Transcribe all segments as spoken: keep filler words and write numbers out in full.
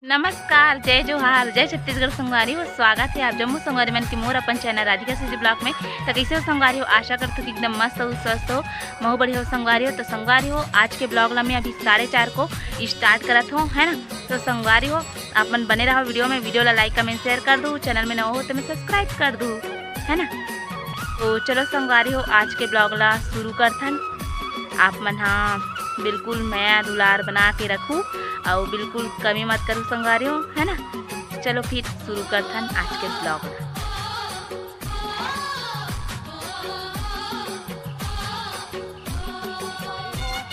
नमस्कार, जय जोहार, जय छत्तीसगढ़ संगवारी हो। स्वागत हे आप जम्मो संगवारी मन के मोर अपन चैनल राधिका सीजी ब्लॉग में। त कइसे हो संगवारी हो? आशा करथों कि एकदम मस्त हो, स्वस्थ हो, महू बढ़िया हो संगवारी हो। त संगवारी हो, आज के ब्लॉग ला मैं अभी साढ़े चार को स्टार्ट करत हों, है ना। त संगवारी हो, आप मन बने रहो वीडियो में, वीडियो ला लाइक, कमेंट, शेयर कर दू, चैनल में नवा हो त मैं सब्सक्राइब कर दू, है ना। त चलो संगवारी हो, आज के ब्लॉग ला शुरू करथन। आप मन हा बिल्कुल मया दुलार बना के रखू, अउ बिल्कुल कमी मत करू संगवारी हो, है ना। चलो फिर शुरू करथन आज के ब्लॉग ला।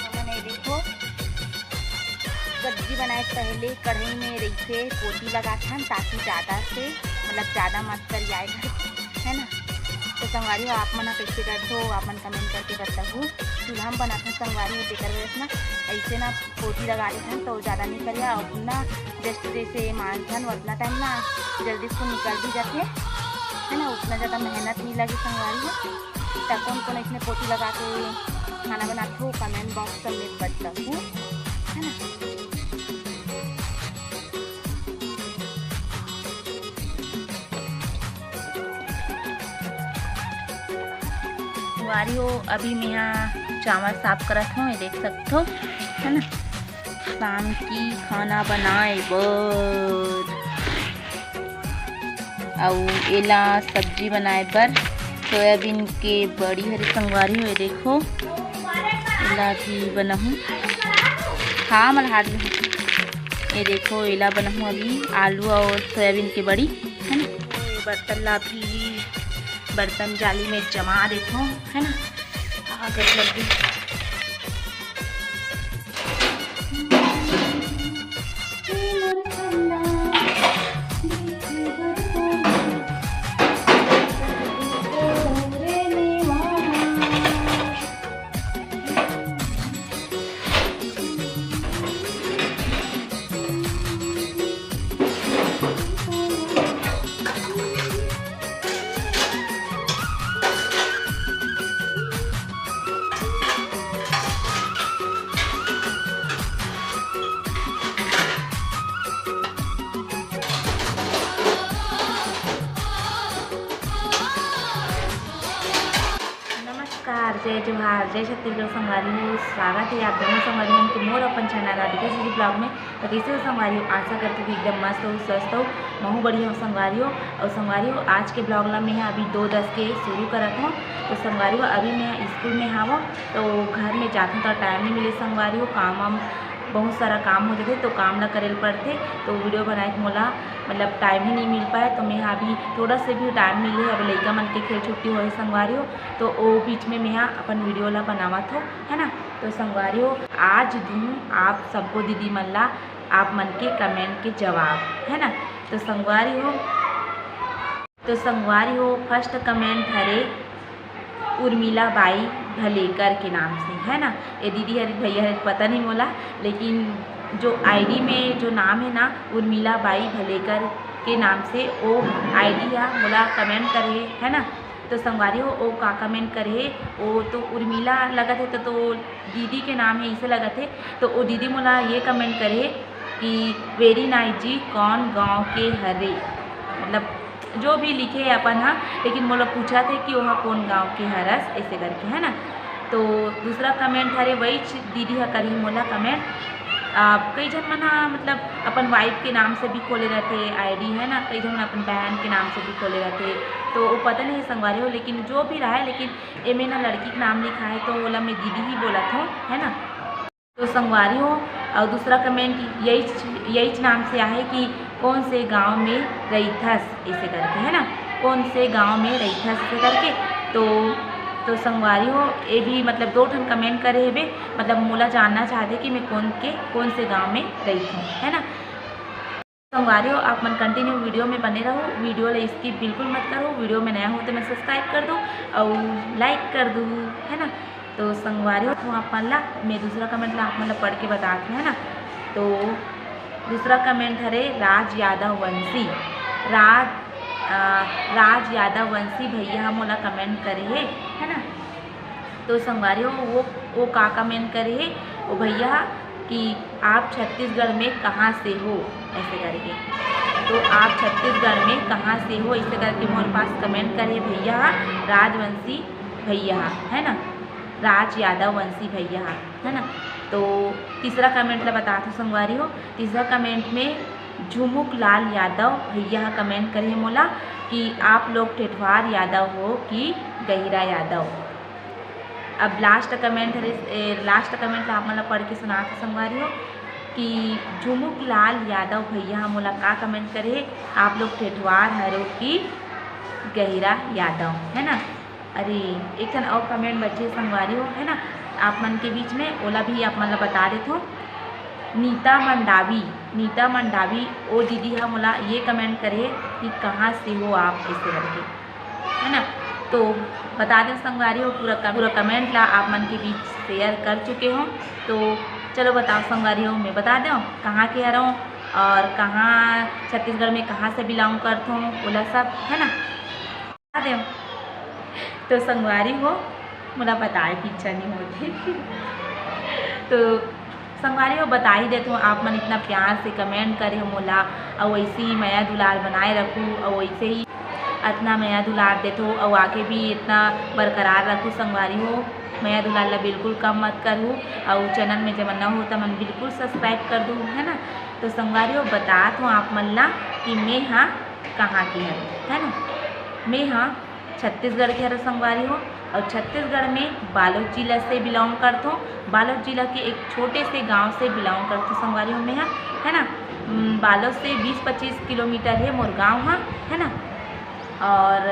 हमन ये देखो, सब्जी बनाए पहले कढ़ाई में रहिथे पोती लगाथन, ताकि ज़्यादा से, मतलब ज़्यादा मत करियाए घर, है ना। तो संगवारी हो, आप मन ह कइसे करथो, आप मन कमेंट करके बताहू। चूल्हा में बनाथन संगवारी हो, तेकर वजह से ना ऐसे ना पोती लगा लेथन, तो ज़्यादा नहीं करिया। और ना जस्ट जैसे मांजथन, उतना टाइम ना जल्दी से निकल भी जाथे, है ना, उतना ज़्यादा मेहनत नहीं लगे संगवारी हो। त कोन कोन अइसने पोती लगा के खाना बनाथो, कमेंट बॉक्स में बताहू, है ना। संगवारी हो, अभी मेहा चावल साफ करत हों, ये देख सकथो, है ना, शाम की खाना बनाए बर। अउ एला सब्जी बनाए बर सोयाबीन के बड़ी हरे संगवारी हो, ये देखो, एला भी बनाहूँ। हाँ, मल हाथ में। ये देखो, एला बनाहूँ अभी, आलू और सोयाबीन के बड़ी, है ना। ये बर्तन ला भी, बर्तन जाली में जमा देथों, है ना। आग लग गई। नमस्कार, जय जोहार, जय छत्तीसगढ़ संगवारी हो। स्वागत हे आप जम्मो संगवारी मन के मोर अपन चैनल राधिका सीजी ब्लॉग में। त कइसे हो संगवारी हो? आशा करथों कि एकदम मस्त हो, स्वस्थ हो, महू बढ़िया हो संगवारी हो। अउ संगवारी हो, आज के ब्लॉग ला मैं अभी दो दस के शुरू करत हों। तो संगवारी हो, अभी मैं स्कूल में हावों, तो घर में जाथों तो टाइम नहीं मिले संगवारी हो, काम वाम बहुत सारा काम हो जाथे, तो काम ला करे ल पड़थे, तो वीडियो बनाए के मोला मतलब टाइम ही नहीं मिल पाए। तो मैं अभी थोड़ा से भी टाइम मिले, अभी लइका मन के खेल छुट्टी होए संगवारी हो, तो ओ बीच में मैं अपन वीडियो ला बनावत हों, है ना। तो संगवारी हो, आज दूँ आप सबको दीदी मन ला आप मन के कमेंट के जवाब, है ना। तो संगवारी हो, तो संगवारी हो, फर्स्ट कमेंट हरे उर्मिला बाई भलेकर के नाम से, है ना। ये दीदी हरे, भैया हरे, पता नहीं मोला, लेकिन जो आईडी में जो नाम है ना उर्मिला बाई भलेकर के नाम से, वो आईडी हा मोला कमेंट करे हे, है ना। तो संगवारी हो, वो का कमेंट करे हे, वो तो उर्मिला लगत हे, तो, तो दीदी के नाम है, इसे लगत हे। तो वो दीदी मोला ये कमेंट करे हे कि "वेरी नाइस जी, कौन गांव के हरे?" मतलब जो भी लिखे हे अपन हा, लेकिन मोला पूछत हे कि ओहा कौन गांव के हरस, ऐसे करके, है ना। तो दूसरा कमेंट हरे, वही दीदी हा करी मोला कमेंट। आ, कई झन मन हा मतलब अपन वाइफ के नाम से भी खोले रहथे आईडी, है ना, कई झन मन अपन बहन के नाम से भी खोले रहथे। तो वो पता नहीं संगवारी हो, लेकिन जो भी रहा है, लेकिन एमे ना लड़की के नाम लिखा है, तो ओला मैं दीदी ही बोलत हों, है ना। तो संगवारी हो, और दूसरा कमेंट यही यही नाम से आहे कि "कौन से गांव में रहिथस?" ऐसे करके, है ना, "कौन से गांव में रहिथस?" ऐसे करके। तो तो संगवारी हो, ये भी मतलब दो ठन कमेंट करे हेबे, मतलब मोला जानना चाहथे कि मैं कौन के कौन से गांव में रहिथों, है ना। संगवारी हो, आप मन कंटिन्यू वीडियो में बने रहो, वीडियो ला स्किप बिल्कुल मत करो। वीडियो में नया हो तो मैं सब्सक्राइब कर दो और लाइक कर दो, है ना। तो संगवारी हो, तो आप मन ला मैं दूसरा कमेंट ला आप मन ला पढ़ के बतात हूँ, है ना। तो दूसरा कमेंट हरे राज यादव वंशी, राज अ, राज यादव वंशी भैया हा मोला कमेंट करे हे, है ना। तो संगवारी हो, वो वो का कमेंट करे हे वो भैया हा कि "आप छत्तीसगढ़ में कहाँ से हो?" ऐसे करके। तो आप छत्तीसगढ़ में कहाँ से हो, ऐसे करके मोर पास कमेंट करे भैया हा, राजवंशी भैया हा, है ना, राज यादव वंशी भैया हा, है ना। तो तीसरा कमेंट ला बताथों संगवारी हो। तीसरा कमेंट में झुमुक लाल यादव भैया हा कमेंट करे हे मोला कि आप लोग ठेठवार यादव हो कि गहिरा यादव। अब लास्ट कमेंट हरे, ए, लास्ट कमेंट ला आप मन ला पढ़ के सुनाथों संगवारी हो कि झुमुक लाल यादव भैया हा मोला का कमेंट करे हे, आप लोग ठेठवार हरो कि गहिरा यादव, है ना। अरे, एक ठन अउ कमेंट बचे संगवारी हो, है ना, आप मन के बीच में, ओला भी आप मन ला बता देथों। नीता मंडावी, नीता मंडावी, ओ दीदी हा मोला ये कमेंट करे हे कि कहाँ से हो आप, ऐसे करके, है ना। तो बता दें संगवारी हो, पूरा क-, पूरा कमेंट ला आप मन के बीच शेयर कर चुके हों। तो चलो बताओ संगवारी हो, मैं बता दें कहाँ के हरव और कहाँ छत्तीसगढ़ में कहाँ से बिलोंग करथों, ओला सब, है ना। बता देव। तो संगवारी हो, मोला बताए के इच्छा नहीं होथे। तो संगवारी हो, बता ही देथों, आप मन इतना प्यार से कमेंट करे हो मोला, अउ ऐसे ही मया दुलार बनाए रखू, अउ ऐसे ही इतना मया दुलार देथो, अउ आगे भी इतना बरकरार रखू संगवारी हो। मया दुलार ला बिल्कुल कम मत करू, अउ चैनल में जब नवा हो त मन बिल्कुल सब्सक्राइब कर दू, है ना। तो संगवारी हो, बतात हों आप मन ला कि मैं हा कहाँ के हरव, है ना। मैं हा छत्तीसगढ़ के हरव संगवारी हो, अउ छत्तीसगढ़ में बालोद जिला से बिलोंग करथों। बालोद जिला के एक छोटे से गांव से बिलोंग करथों संगवारी हो मैं हा, है ना। उम, बालोद से बीस पच्चीस किलोमीटर हे मोर गांव हा, है ना। और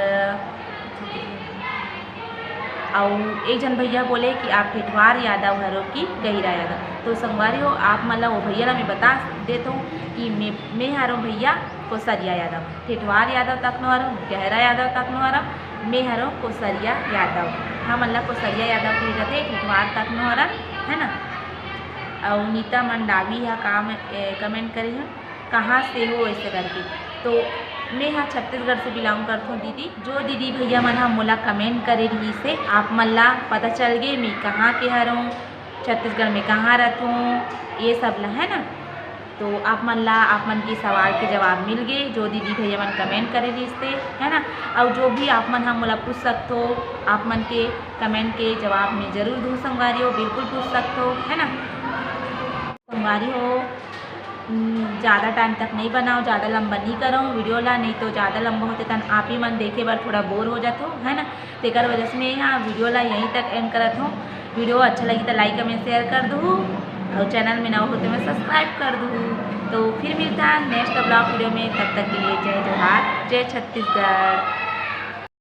अउ एक झन भैया बोले कि आप ठेठवार यादव हरो कि गहिरा यादव। तो संगवारी हो, आप मन ला वो भैया ला मैं बता देथों कि मैं, मैं हरों भैया कोसरिया यादव, ठेठवार यादव तक नो हरों, गहिरा यादव तक नो हरों, मैं हरों कोसरिया यादव। हमन ला कोसरिया यादव कहे जाथे, ठेठवार तक नो हरन, है ना। अउ नीता मंडावी हा का, ए, कमेंट करे हे, कहाँ से हो, ऐसे करके। तो मैं हा छत्तीसगढ़ से बिलोंग करथों दीदी। जो दीदी भैया मन हा मोला कमेंट करे रहिस हे, आप मन ला पता चल गे मैं कहाँ के हरों, छत्तीसगढ़ में कहाँ रथों, ये सब ला, है ना। तो आप मन ला आप मन के सवाल के जवाब मिल गे, जो दीदी भैया मन कमेंट करे रहिस हे, है ना। अउ जो भी आप मन हा मोला पूछ सकथो, आप मन के कमेंट के जवाब मैं जरूर दूँ संगवारी हो, बिल्कुल पूछ सकथो, है ना। संगवारी हो, उम, ज़्यादा टाइम तक नहीं बनाओ, ज़्यादा लंबा नहीं करो वीडियो ला, नहीं तो ज़्यादा लंबा होथे तन आप ही मन देखे बर थोड़ा बोर हो जाथो, है ना। तेकर वजह से मैं यहाँ वीडियो ला यहीं तक एंड करत हूँ। वीडियो अच्छा लगी तो लाइक, कमेंट, शेयर कर दू, अउ चैनल में नवा हो त मैं सब्सक्राइब कर दू। तो फिर मिलता है नेक्स्ट ब्लॉग वीडियो में, तब तक के लिए जय जोहार, जय छत्तीसगढ़।